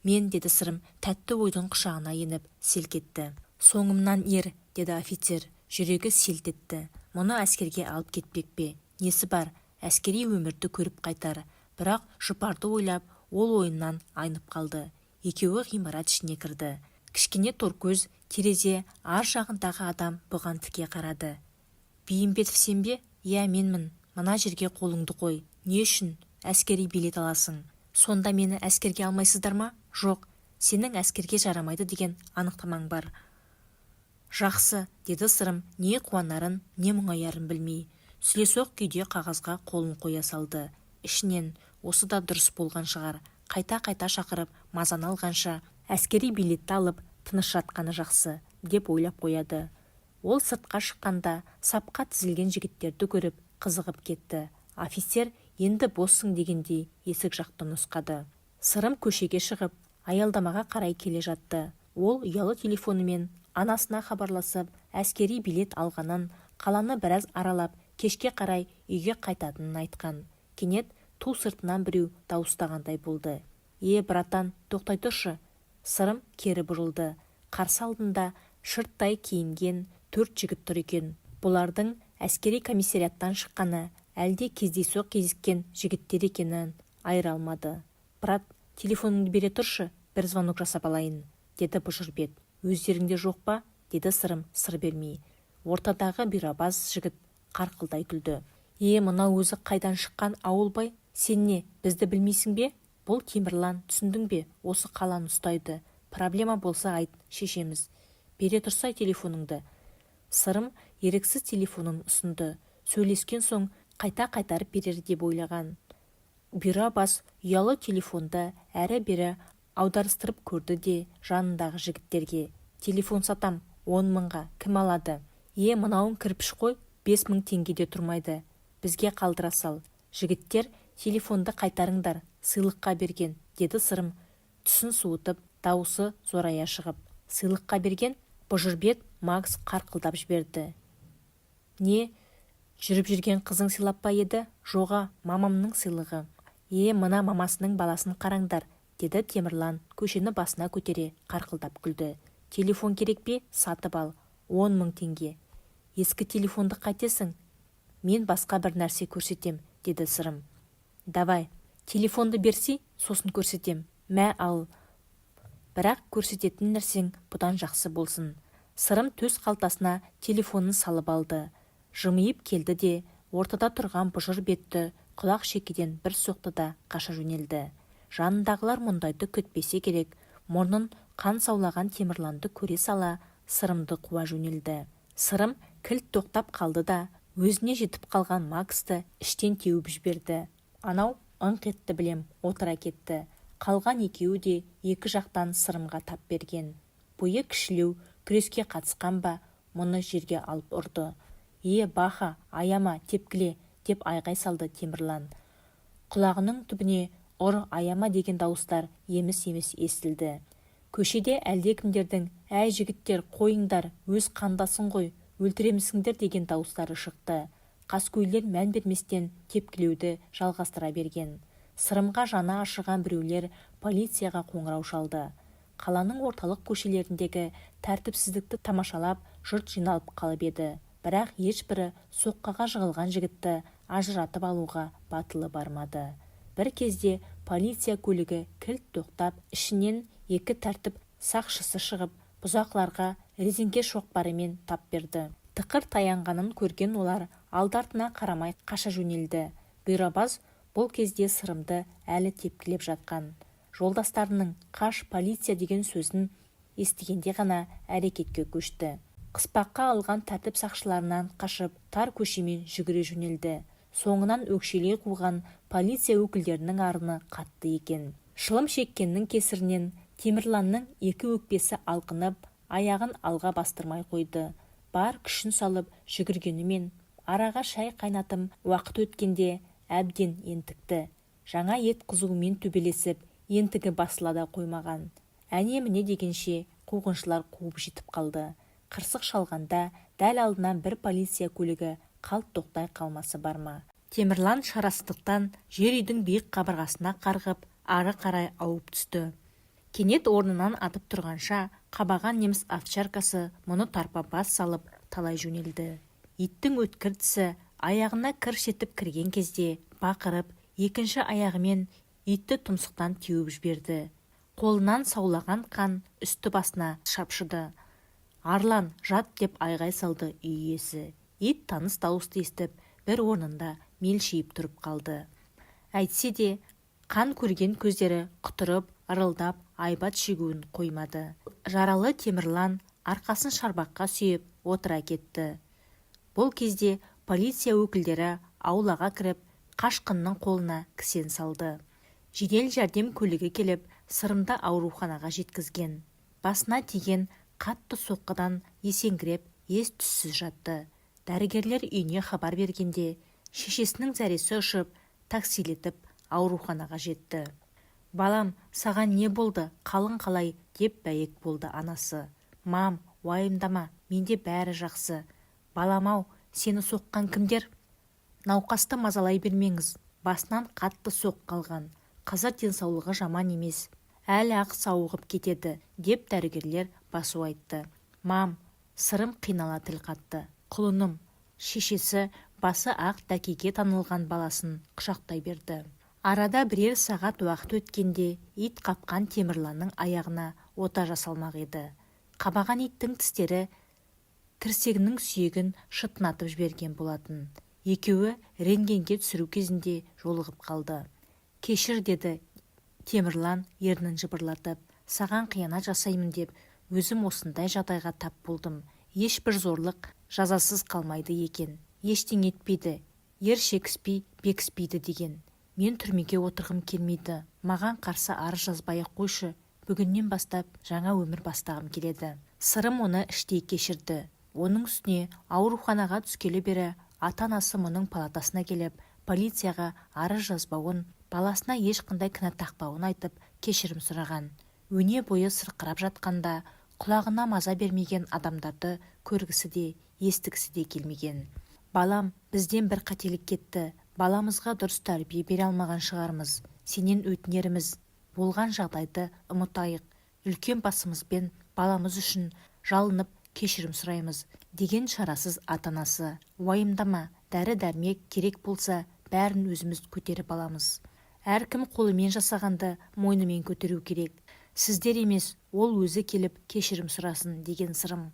Мен! Деді Сырым тәтті ойдың құшағына еніп, селк етті. Соңымнан ер, деді офицер. Жүрегі селт етті. Мұны әскерге алып кетпек пе? Несі бар, әскери өмірді көріп қайтар. Бірақ Жұпарды ойлап, ол ойынан айнып қалды. Екеуі ғимарат ішіне кірді. Кішкене торкөз терезе ар жағындағы адам бұған тіке қарады. «Бейімбетов сен бе?» «Иә, менмін. Мына жерге қолыңды қой». «Не үшін?» «Әскери билет аласың». «Сонда мені әскерге алмайсыздар ма?» «Жоқ, сенің әскерге жарамайды деген анықтамаң бар». «Жақсы», – деді Сырым не қуанарын, не мұңаярын білмей. Сүлесоқ күйде қағазға қолын қоя салды. Ішінен: «Осы да дұрыс болған шығар. Қайта-қайта шақырып мазаны алғанша, әскери билетті алып, тыныш жатқаны жақсы», – деп ойлап қояды. Ол сыртқа шыққанда сапқа тізілген жігіттерді көріп, қызығып кетті. Офицер енді боссың дегендей есік жақты нұсқады. Сырым көшеге шығып, аялдамаға қарай келе жатты. Ол ұялы телефонымен анасына хабарласып, әскери билет алғанын, қаланы біраз аралап, кешке қарай үйге қайтатынын айтқан. Кенет ту сыртынан біреу дауыстағандай болды: «Е, братан, тоқтай тұршы!» Сырым кері бұрылды. Қарсы алдында шырттай киінген төрт жігіт тұр екен. Бұлардың әскери комиссариаттан шыққаны, әлде кездейсоқ кезіккен жігіттер екенін айыра алмады. «Брат, телефоныңды бере тұршы, бір звонок жасап алайын», – деді бұжыр бет. «Өздеріңде жоқ па?» – деді Сырым сыр бермей. Ортадағы бұйрабас жігіт қарқылдай күлді. «Е, мынау өзі қайдан шыққан ауылбай? Сен не, бізді білмейсің бе? Бұл Темірлан, түсіндің бе? Осы қаланы ұстайды. Проблема болса айт, шешеміз. Бере тұрсай телефоныңды». Сырым еріксіз телефонын ұсынды. Сөйлескен соң қайта қайтарып берер деп ойлаған. Бұйра бас ұялы телефонды әрі-бері аударыстырып көрді де, жанындағы жігіттерге: «Телефон сатам, 10 мыңға, кім алады?» «Е, мынауың кірпіш қой, 5000 теңге де тұрмайды, бізге қалдыра сал». «Жігіттер, телефонды қайтарыңдар, сыйлыққа берген», – деді Сырым түсін суытып, дауысы зорая шығып. «Сыйлыққа берген?» Бұжырбет Макс қарқылдап жіберді. «Не, жүріп жүрген қызың сыйлап па еді?» «Жоға, мамамның сыйлығы». «Е, мына мамасының баласын қараңдар», – деді Темірлан көшені басына көтере қарқылдап күлді. «Телефон керек пе? Сатып ал, 10 000 теңге. Ескі телефонды қайтесің?» «Мен басқа бір нәрсе көрсетем», – деді Сырым. «Давай, телефонды берсей, сосын көрсетем». «Мә, ал. Бірақ көрсететін нәрсең бұдан жақсы болсын». Сырым төс қалтасына телефонын салып алды. Жымиып келді де, ортада тұрған бұжыр бетті құлақ шекеден бір соқты да, қаша жөнелді. Жанындағылар мұндайды күтпесе керек, мұрнын қан саулаған Темірланды көре сала Сырымды қуа жөнелді. Сырым кілт тоқтап қалды да, өзіне жетіп қалған Максты іштен теуіп жіберді. Анау ыңқ етті білем, отыра кетті. Қалған екеуі де екі жақтан Сырымға тап берген. Бойы кішілеу күреске қатысқан ба, мұны жерге алып ұрды. «Е, баха, аяма, тепкіле!» – деп айғай салды Темірлан. Құлағының түбіне «Ұр, аяма!» деген дауыстар еміс-еміс естілді. Көшеде әлдекімдердің: «Әй, жігіттер, қойыңдар, өз қандасың ғой, өлтіремісіңдер?» – деген дауыстары шықты. Қаскөйлер мән берместен тепкілеуді жалғастыра берген. Сырымға жаны ашыған біреулер полицияға қоңырау шалды. Қаланың орталық көшелеріндегі тәртіпсіздікті тамашалап, жұрт жиналып қалып еді, бірақ ешбірі соққыға жығылған жігітті ажыратып алуға батылы бармады. Бір кезде полиция көлігі кілт тоқтап, ішінен екі тәртіп сақшысы шығып, бұзақыларға резеңке шоқпарымен тап берді. Тықыр таянғанын көрген олар алды-артына қарамай қаша жөнелді. Бұйрабас бұл кезде Сырымды әлі тепкілеп жатқан. Жолдастарының «Қаш, полиция!» деген сөзін естігенде ғана әрекетке көшті. Қыспаққа алған тәртіп сақшыларынан қашып, тар көшемен жүгіре жөнелді. Соңынан өкшелей қуған полиция өкілдерінің арыны қатты екен. Шылым шеккеннің кесірінен Темірланның екі өкпесі алқынып, аяғын алға бастырмай қойды. Бар күшін салып жүгіргенімен, араға шай қайнатым уақыт өткенде әбден ентікті. Жаңа ет қызуымен төбелесіп, ентігі басыла да қоймаған. Әне-міне дегенше қуғыншылар қуып жетіп қалды. Қырсық шалғанда дәл алдынан бір полиция көлігі қалт тоқтай қалмасы бар ма? Темірлан шарасыздықтан жер үйдің биік қабырғасына қарғып, ары қарай ауып түсті. Кенет орнынан атып тұрғанша қабаған неміс овчаркасы мұны тарпа бас салып талай жөнелді. Иттің өткір тісі аяғына кірш етіп кірген кезде бақырып, екінші аяғымен итті тұмсықтан теуіп жіберді. Қолынан саулаған қан үсті-басына шапшыды. «Арлан, жат!» – деп айғай салды үй иесі. Ит таныс дауысты естіп, бір орнында мелшиіп тұрып қалды. Әйтсе де қан көрген көздері құтырып, ырылдап айбат шегуін қоймады. Жаралы Темірлан арқасын шарбаққа сүйеп отыра кетті. Бұл кезде полиция өкілдері аулаға кіріп, қашқынның қолына кісен салды. Жедел жәрдем көлігі келіп, Сырымды ауруханаға жеткізген. Басына тиген қатты соққыдан есеңгіреп, ес-түссіз жатты. Дәрігерлер үйіне хабар бергенде, шешесінің зәресі ұшып, таксилетіп ауруханаға жетті. «Балам, саған не болды, қалың қалай?» – деп бәйек болды анасы. «Мам, уайымдама, менде бәрі жақсы». «Балам-ау, сені соққан кімдер?» «Науқасты мазалай бермеңіз, басынан қатты соққы алған. Қазір денсаулығы жаман емес, әлі-ақ сауығып кетеді», – деп дәрігерлер басу айтты. «Мам!» – Сырым қинала тіл қатты. «Құлыным!» Шешесі басы ақ дәкеге танылған баласын құшақтай берді. Арада бірер сағат уақыт өткенде ит қапқан Темірланның аяғына ота жасалмақ еді. Қабаған иттің тістері тірсегінің сүйегін шытынатып жіберген болатын. Екеуі рентгенге түсіру кезінде жолығып қалды. «Кешір», – деді Темірлан ернін жыбырлатып. «Саған қиянат жасаймын деп өзім осындай жағдайға тап болдым. Ешбір зорлық жазасыз қалмайды екен. Ештеңе етпейді, ер шекіспей бекіспейді деген. Мен түрмеге отырғым келмейді. Маған қарсы арыз жазбай-ақ қойшы. Бүгіннен бастап жаңа өмір бастағым келеді». Сырым оны іштей кешірді. Оның үстіне ауруханаға түскелі бері ата-анасы мұның палатасына келіп, полицияға арыз жазбауын, баласына ешқандай кінә тақпауын айтып, кешірім сұраған. Өне бойы сырқырап жатқанда құлағына маза бермеген адамдарды көргісі де, естігісі де келмеген. «Балам, бізден бір қателік кетті. Баламызға дұрыс тәрбие бере алмаған шығармыз. Сенен өтінеріміз, болған жағдайды ұмытайық. Үлкен басымызбен баламыз үшін жалынып кешірім сұраймыз», – деген шарасыз ата-анасы. «Уайымдама, дәрі-дәрмек керек болса, бәрін өзіміз көтеріп аламыз. Әркім қолымен жасағанды мойнымен көтеру керек. Сіздер емес, ол өзі келіп кешірім сұрасын», – деген Сырым.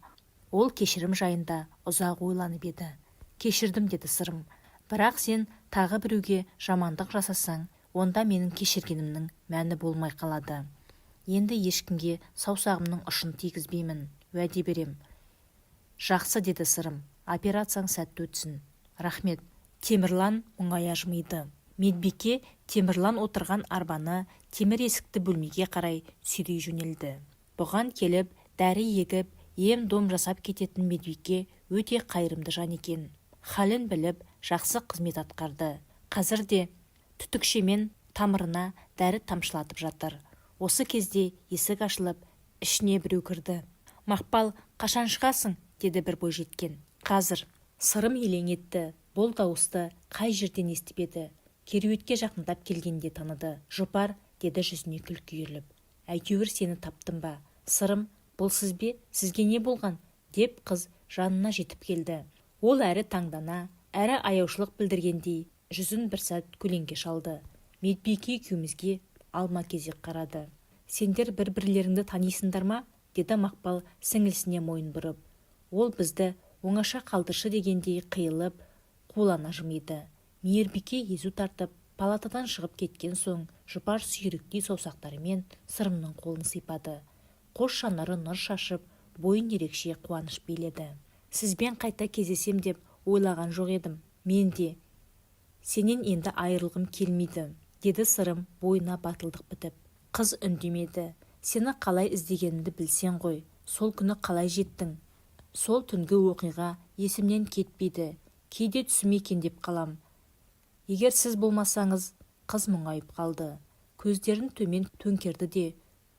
Ол кешірім жайында ұзақ ойланып еді. «Кешірдім», – деді Сырым. «Бірақ сен тағы біреуге жамандық жасасаң, онда менің кешіргенімнің мәні болмай қалады. Енді ешкімге саусағымның ұшын тигізбеймін, уәде берем». «Жақсы», – деді Сырым. «Операцияң сәтті өтсін, рахмет». Темірлан мұңая жымиды. Медбике Темірлан отырған арбаны темір есікті бөлмеге қарай сүйрей жөнелді. Бұған келіп, дәрі егіп, ем-дом жасап кететін медбике өте қайырымды жан екен. Халін біліп, жақсы қызмет атқарды. Қазір де түтікшемен тамырына дәрі тамшылатып жатыр. Осы кезде есік ашылып, ішіне біреу кірді. «Мақпал, қашан шығасың?» – деді бір бойжеткен. «Қазір». Сырым елең етті. Бұл дауысты қай жерден естіп еді? Кереуетке жақындап келгенде таныды. «Жұпар», – деді жүзіне күлкі үйіріліп. «Әйтеуір сені таптым ба? Сырым, бұл сіз бе? Сізге не болған?» – деп қыз жанына жетіп келді. Ол әрі таңдана, әрі аяушылық білдіргендей жүзін бір сәт көлеңке шалды. Медбике екеумізге алма-кезек қарады. «Сендер бір-бірлеріңді танисыңдар ма?» – деді Мақпал сіңлісіне мойын бұрып. Ол бізді оңаша қалдыршы дегендей қиылып, қулана жымиды. Мейірбике езу тартып, палатадан шығып кеткен соң, Жұпар сүйріктей саусақтарымен Сырымның қолын сипады. Қос жанары нұр шашып, бойын ерекше қуаныш биледі. «Сізбен қайта кездесем деп ойлаған жоқ едім». «Мен де сенен енді айырылғым келмейді», – деді Сырым бойына батылдық бітіп. Қыз үндемеді. «Сені қалай іздегенімді білсең ғой. Сол күні қалай жеттің? Сол түнгі оқиға есімнен кетпейді. Кейде түсім екен деп қалам. Егер сіз болмасаңыз. Қыз мұңайып қалды. Көздерін төмен төңкерді де,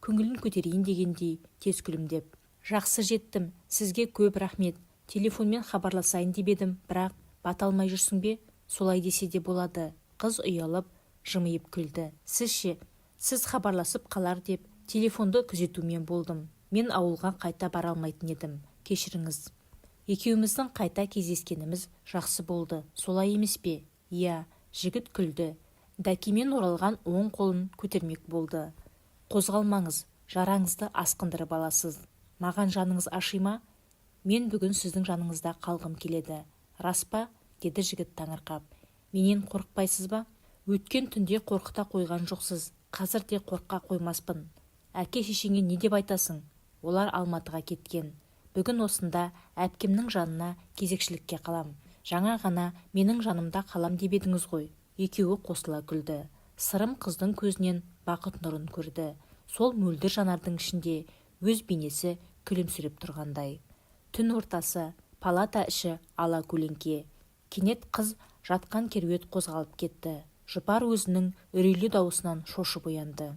көңілін көтерейін дегендей тез күлімдеп: «Жақсы жеттім, сізге көп рахмет. Телефонмен хабарласайын деп едім, бірақ». «Бата алмай жүрсің бе?» «Солай десе де болады». Қыз ұялып жымиып күлді. «Сіз ше?» «Сіз хабарласып қалар деп телефонды күзетумен болдым. Мен ауылға қайта бара алмайтын едім, кешіріңіз. Екеуміздің қайта кездескеніміз жақсы болды, солай емес пе?» «Иә». Жігіт күлді. Дәкемен оралған оң қолын көтермек болды. Қозғалмаңыз, жараңызды асқындырып аласыз. Маған жаныңыз аши ма? Мен бүгін сіздің жаныңызда қалғым келеді. Рас па? Деді жігіт таңырқап. Менен қорықпайсыз ба? Өткен түнде қорқыта қойған жоқсыз, қазір де қорқа қоймаспын. Әке-шешеңе не деп айтасың? Олар Алматыға кеткен. Бүгін осында әпкемнің жанына кезекшілікке қалам. Жаңа ғана менің жанымда қалам деп едіңіз ғой. Екеуі қосыла күлді. Сырым қыздың көзінен бақыт нұрын көрді. Сол мөлдір жанардың ішінде өз бейнесі күлімсіреп тұрғандай. Түн ортасы, палата іші ала көлеңке. Кенет қыз жатқан кереует қозғалып кетті. Жұпар өзінің үрейлі дауысынан шошып оянды.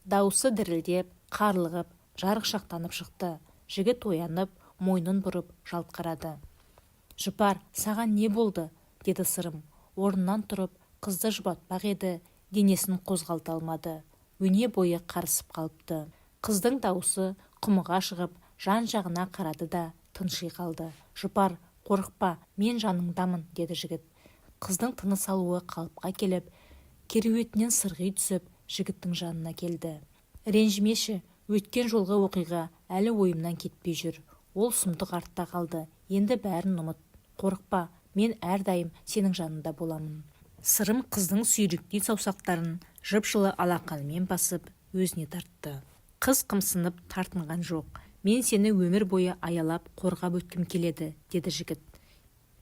Дауысы дірілдеп, қарлығып, жарықшақтанып шықты. Жігіт оянып, мойнын бұрып жалт қарады. «Жұпар, саған не болды?» – деді Сырым. Орнынан тұрып, қызды жұбатпақ еді, денесін қозғалта алмады. Өне бойы қарысып қалыпты. Қыздың дауысы құмыға шығып, жан-жағына қарады да тынши қалды. «Жұпар, қорықпа, мен жаныңдамын», – деді жігіт. Қыздың тыныс алуы қалыпқа келіп, кереуетінен сырғи түсіп, жігіттің жанына келді. «Ренжімеші, өткен жолғы оқиға әлі ойымнан кетпей жүр. Ол сұмдық артта қалды, енді бәрін ұмыт. Қорықпа, мен әрдайым сенің жаныңда боламын». Сырым қыздың сүйріктей саусақтарын жып-жылы алақанымен басып, өзіне тартты. Қыз қымсынып тартынған жоқ. «Мен сені өмір бойы аялап, қорғап өткім келеді», – деді жігіт.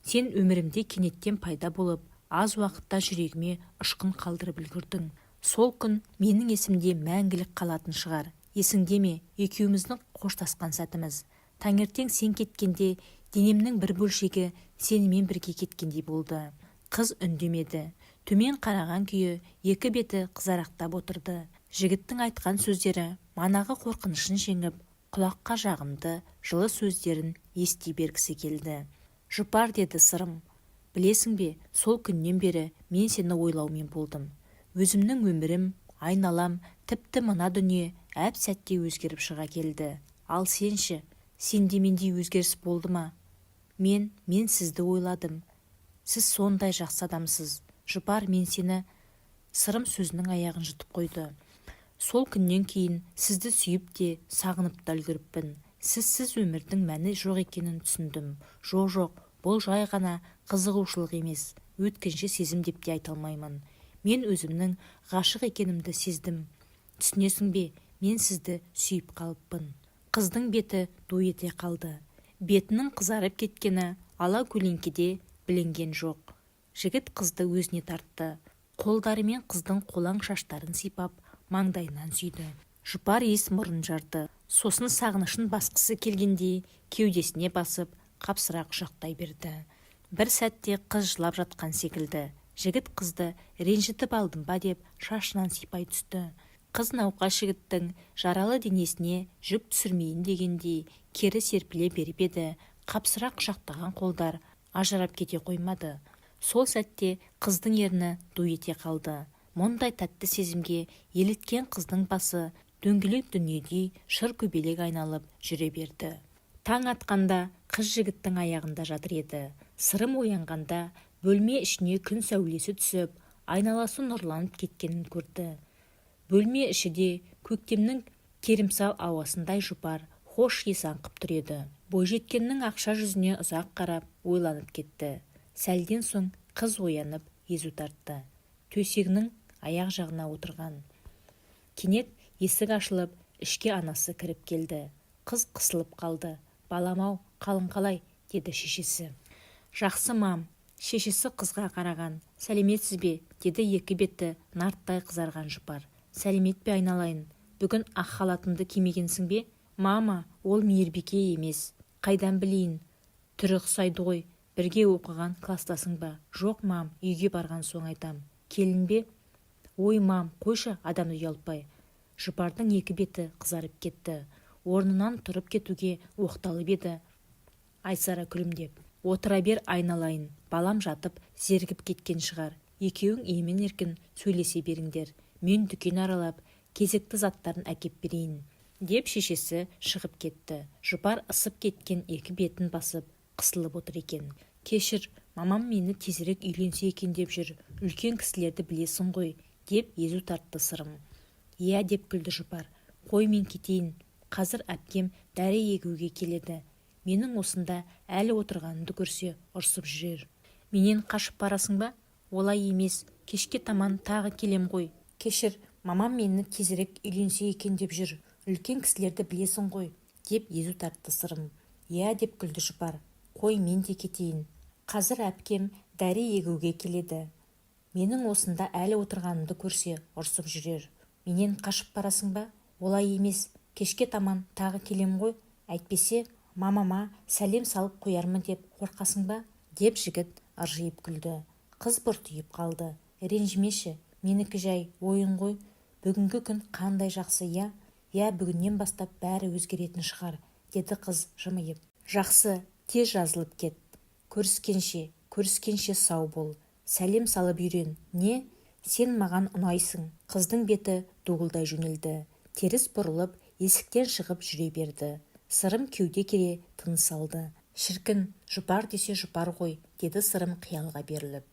«Сен өмірімде кенеттен пайда болып, аз уақытта жүрегіме ұшқын қалдырып үлгердің. Сол күн менің есімде мәңгілік қалатын шығар. Есіңде ме, екеуміздің қоштасқан сәтіміз? Таңертең сен кеткенде денемнің бір бөлшегі сенімен бірге кеткендей болды». Қыз үндемеді. Төмен қараған күйі екі беті қызарақтап отырды. Жігіттің айтқан сөздері манағы қорқынышын жеңіп, құлаққа жағымды, жылы сөздерін ести бергісі келді. «Жұпар, – деді Сырым, – білесің бе, сол күннен бері мен сені ойлаумен болдым. Өзімнің өмірім, айналам, тіпті мына дүние әп сәтте өзгеріп шыға келді. Ал сен ше, сенде мендей өзгеріс болды ма? Мен сізді ойладым. Сіз сондай жақсы адамсыз, Жұпар, мен сені. Сырым сөзінің аяғын жұтып қойды. «Сол күннен кейін сізді сүйіп те, сағынып та үлгеріппін. Сізсіз өмірдің мәні жоқ екенін түсіндім. Жо-жоқ, бұл жай ғана қызығушылық емес, өткінші сезім деп те айта алмаймын. Мен өзімнің ғашық екенімді сездім. Түсінесің бе, мен сізді сүйіп қалыппын». Қыздың беті ду ете қалды. Бетінің қызарып кеткені ала көлеңкеде білінген жоқ. Жігіт қызды өзіне тартты. Қолдарымен қыздың қолаң шаштарын сипап, маңдайынан сүйді. Жұпар иіс мұрын жарды. Сосын сағынышын басқысы келгендей кеудесіне басып, қапсыра құшақтай берді. Бір сәтте қыз жылап жатқан секілді. Жігіт қызды ренжітіп алдым ба деп шашынан сипай түсті. Қыз науқас жігіттің жаралы денесіне жүк түсірмейін дегендей кері серпіле беріп еді, қапсыра құшақтаған қолдар ажырап кете қоймады. Сол сәтте қыздың ерні ду ете қалды. Мұндай тәтті сезімге еліткен қыздың басы дөңгелек дүниедей шыр көбелек айналып жүре берді. Таң атқанда қыз жігіттің аяғында жатыр еді. Сырым оянғанда бөлме ішіне күн сәулесі түсіп, айналасы нұрланып кеткенін көрді. Бөлме іші де көктемнің керімсал ауасындай жұпар, хош иіс аңқып тұр еді. Бойжеткеннің ақша жүзіне ұзақ қарап, ойланып кетті. Сәлден соң қыз оянып, езу тартты. Төсегінің аяқ жағына отырған. Кенет есік ашылып, ішке анасы кіріп келді. Қыз қысылып қалды. «Балам-ау, қалың қалай?» – деді шешесі. «Жақсы, мам». Шешесі қызға қараған. «Сәлеметсіз бе?» – деді екі беті нарттай қызарған Жұпар. «Сәлемет пе, айналайын? Бүгін ақ халатыңды кимегенсің бе?» «Мама, ол мейірбике емес». «Қайдан білейін, түрі ұқсайды ғой. Бірге оқыған кластасың ба?» «Жоқ, мам, үйге барған соң айтам». «Келін бе?» «Ой, мам, қойшы адамды ұялтпай». Жұпардың екі беті қызарып кетті. Орнынан тұрып кетуге оқталып еді, Айсара күлімдеп: «Отыра бер, айналайын. Балам жатып зерігіп кеткен шығар. Екеуің емін-еркін сөйлесе беріңдер. Мен дүкен аралап, кезекті заттарын әкеп берейін», – деп шешесі шығып кетті. Жұпар ысып кеткен екі бетін басып, қысылып отыр екен. «Кешір, мамам мені тезірек үйленсе екен деп жүр. Үлкен кісілерді білесің ғой», – деп езу тартты Сырым. Иә, деп күлді Жұпар. Қой, мен кетейін. Қазір әпкем дәрі егуге келеді. Менің осында әлі отырғанымды көрсе, ұрсып жүрер. Менен қашып барасың ба? Олай емес, кешке таман тағы келем ғой. Кешір, мамам мені тезірек үйленсе екен деп жүр. Үлкен кісілерді білесің ғой, деп езу тартты Сырым. Иә, деп күлді Жұпар. Қой, мен де кетейін. Қазір әпкем дәрі егуге келеді. Менің осында әлі отырғанымды көрсе, ұрсып жүрер. Менен қашып барасың ба? Олай емес, кешке таман тағы келем ғой. Әйтпесе мамама сәлем салып қоярмын деп қорқасың ба? Деп жігіт ыржиып күлді. Қыз бұртиып қалды. Ренжімеші, менікі жай ойын ғой. Бүгінгі күн қандай жақсы, иә? Иә, бүгіннен бастап бәрі өзгеретін шығар, деді қыз жымиып. Жақсы, тез жазылып кет. Көріскенше, көріскенше сау бол. Сәлем салып үйрен. Не? Сен маған ұнайсың. Қыздың беті дуылдай жөнелді. Теріс бұрылып, есіктен шығып жүре берді. Сырым кеуде кере тыныс алды. Шіркін, Жұпар десе Жұпар ғой, деді Сырым қиялға беріліп.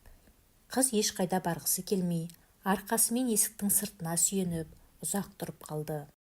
Қыз ешқайда барғысы келмей, арқасымен есіктің сыртына сүйеніп, ұзақ тұрып қалды.